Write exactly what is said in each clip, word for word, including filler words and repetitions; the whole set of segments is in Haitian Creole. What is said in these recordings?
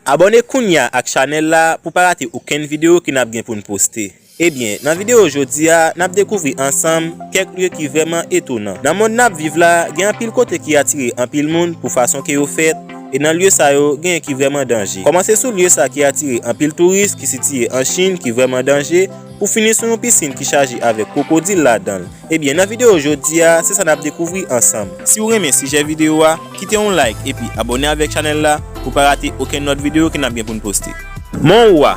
Abòne kounye a ak chanèl la pou pa rate okenn videyo ke n ap gen pou n poste. Ebyen, nan videyo jodi a, n ap dekouvri ansanm kèk lye ki vrèman etonan. Nan mond n ap viv la, gen anpil kote ki atire anpil moun pou fason ke yo fèt, e nan lye sa yo, genyen ki vrèman danje. Kòmanse sou lye sa ki atire anpil touris ki sitiye an Chin ki vrèman danje, pou fini sou yon pisin ki chaje avèk kwokodil ladan l. Ebyen, nan videyo jodi a, se sa n ap dekouvri ansanm. Si w renmen sijè videyo a, kite yon like epi abòne avèk chanèl la pou pa rate okenn lòt videyo ke n ap gen pou n poste. Mont Hua.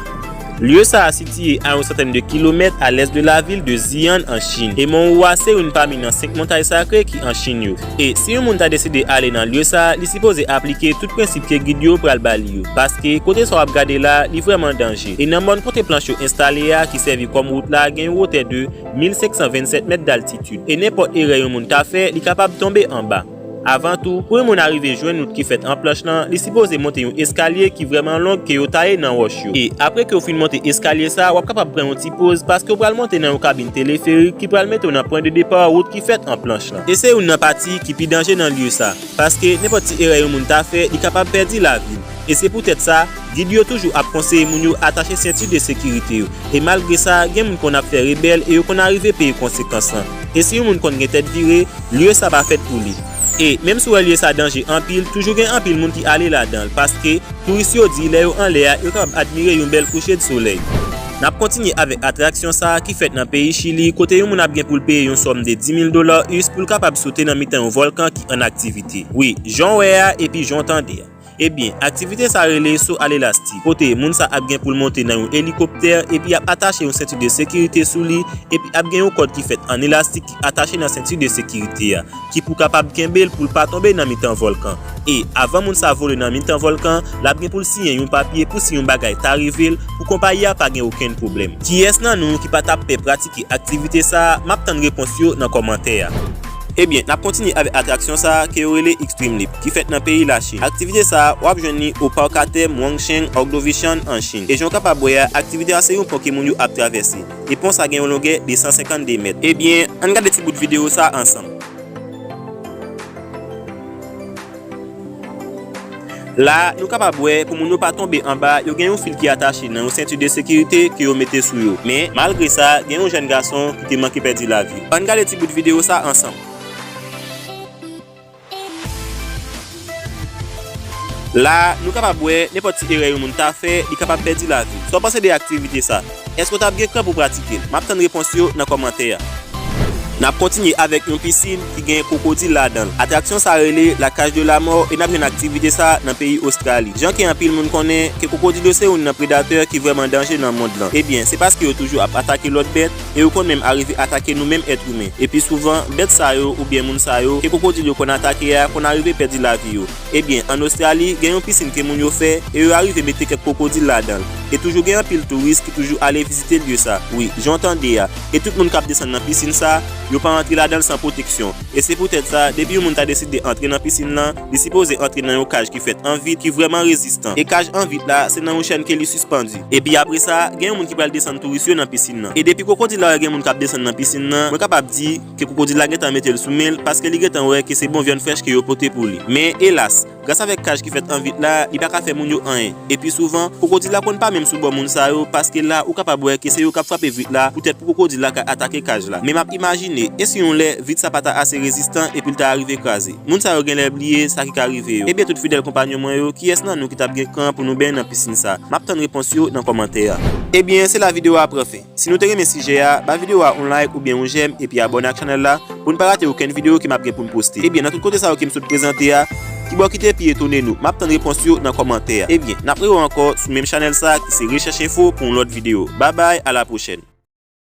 Lye sa a sitiye a yon santèn de kilomèt a lès de lavil de Xi'an an Chin. E Mont Hua se youn pami nan senk montay sakre ki an Chin yo. E si yon moun ta deside ale nan lye sa a, li sipoze aplike tout prensip ke gid yo pral ba li yo. Paske kote sa w ap gade la, li vrèman danje. E nan mòn kote planch yo enstale a, ki sèvi kòm wout la, gen yon wotè de mil senk san vennsèt mèt daltitid. E nenpòt erè yon moun ta fè, li kapab tonbe anba. Avan tou, pou yon moun arive jwenn wout ki fèt an planch lan, li sipoze monte yon eskalye ki vrèman long ke yo taye nan wòch yo. E apre ke w fin monte eskalye sa, w ap kapab pran yon ti poz paske w pral monte nan yon kabin teleferik ki pral mete w nan pwen de depa wout ki fèt an planch lan. E se youn nan pati ki pi danje nan lye sa, paske nenpòt ti erè yon moun ta fè, li kapab pèdi lavi l. E se poutèt sa, gid yo toujou ap konseye moun yo atache senti de sekirite yo. E malgre sa, gen moun konn ap fè rebèl e yo konn arive peye konsekans lan. E si yon moun konn gen tèt vire, lye sa pa fèt pou li. E menm si w wè lye sa danje anpil, toujou gen anpil moun ki ale ladan l, paske touris yo di lè yo anlè a, yo kapab admire yon bèl kouche de solèy. N ap kontinye avèk atraksyon sa a ki fèt nan peyi Chili, kote yon moun ap gen pou l peye yon sòm de dis mil dola us pou l kapab sote nan mitan yon vòlkan ki an aktivite. Wi, jan w wè a epi jan w tande a. Ebyen, aktivite sa rele so a lelastik, kote moun sa ap gen pou l monte nan yon elikoptè epi y ap atache yon senti de sekirite sou li, epi ap gen yon kòd ki fèt an elastik ki atache nan senti de sekirite a, ki pou kapab kenbe l pou l pa tonbe nan mitan vòlkan. E avan moun sa vole nan mitan vòlkan, l ap gen pou l siyen yon papye pou si yon bagay ta rive l, pou konpayi a pa gen okenn pwoblèm. Kiyès nan nou ki pa t ap pè pratike aktivite sa a? M ap tann repons yo nan kòmantè a. Ebyen, n ap kontinye avèk atraksyon sa a ke yo rele Extreme Leap, ki fèt nan peyi Lachin. Aktivite sa a, w ap jwenn li o park a tèm Wangcheng Ordovishan an Chin. E jan w kapab wè a, aktivite a se yon pon ke moun yo ap travèse. E pon sa gen yon longè de san senkannde mèt. Ebyen, ann gade ti bout videyo sa a ansanm. La, nou kapab wè, pou moun yo pa tonbe anba, yo gen yon fil ki atache nan yon senti de sekirite ke yo mete sou yo. Men, malgre sa, gen yon jèn gason ki te manke pèdi lavi l. Ann gade ti bout videyo sa ansanm. La, nou kapab wè, nenpòt ti erè yon moun ta fè, li kapab pèdi lavi l. Sa w panse de aktivite sa? Èske w t ap gen kran pou w pratike l? M ap tann repons yo nan kòmantè a. N ap kontinye avèk yon pisin ki gen kwokodil ladan l. Atraksyon sa rele La Cage de la Mort e n ap jwenn aktivite sa nan peyi Ostrali. Jan ke anpil moun konnen ke kwokodil yo se youn nan predatè ki vrèman danje nan mond lan. Ebyen, se paske yo toujou ap atake lòt bèt e yo konn menm arive atake nou menm èt imen. Epi souvan, bèt sa yo oubyen moun sa yo ke kwokodil yo konn atake a konn arive pèdi lavi yo. Ebyen, ann Ostrali, gen yon pisin ke moun yo fè e yo arive mete kèk kwokodil ladan l. E toujou gen anpil touris ki toujou ale vizite lye sa. Wi, jan w tande a. E tout moun k ap desann nan pisin sa, yo pa antre ladan l san pwoteksyon. E se poutèt sa, depi yon moun ta deside antre nan pisin lan, li sipoze antre nan yon kaj ki fèt an vit, ki vrèman rezistan. E kaj an vit la, se nan yon chèn ke li sispandi. Epi apre sa, gen yon moun ki pral desann touris yo nan pisin lan. E depi kwokodil la wè gen moun k ap desann nan pisin lan, mwen kapab di, ke kwokodil la gentan mete l sou men l, paske li gentan wè ke se bon vyann frèch ke yo pote pou li. Men, elas, gras avèk kaj ki fèt an vit la, li pa ka fè moun yo anyen. Epi souvan, kwokodil la konn pa menm sou bò moun sa yo, paske la, ou kapab wè ke se yo k ap frape vit la, poutèt pou kwokodil la ka atake kaj la. Men m ap imajine, e si yon lè, vit sa pa ta ase rezistan, epi l ta arive kraze? Moun sa yo genlè bliye sa ki ka rive yo. Ebyen, tout fidèl konpanyon mwen yo, kiyès nan nou ki t ap gen kran pou nou benyen nan pisin sa? M ap tann repons yo nan kòmantè a. Ebyen, se la videyo a pran fen. Si nou te renmen sijè a, ba videyo a yon like oubyen yon jèm epi abòne ak chanèl la pou n pa rate okenn videyo ke m ap gen pou n poste. Ebyen, nan tout kote sa yo ke m sot prezante a, ki bò ki te pi etone nou? M ap tann repons yo nan kòmantè a. Ebyen, n ap rewè ankò sou menm chanèl sa ki se Rechèch Enfo pou yon lòt videyo. Babay, a la pwochèn.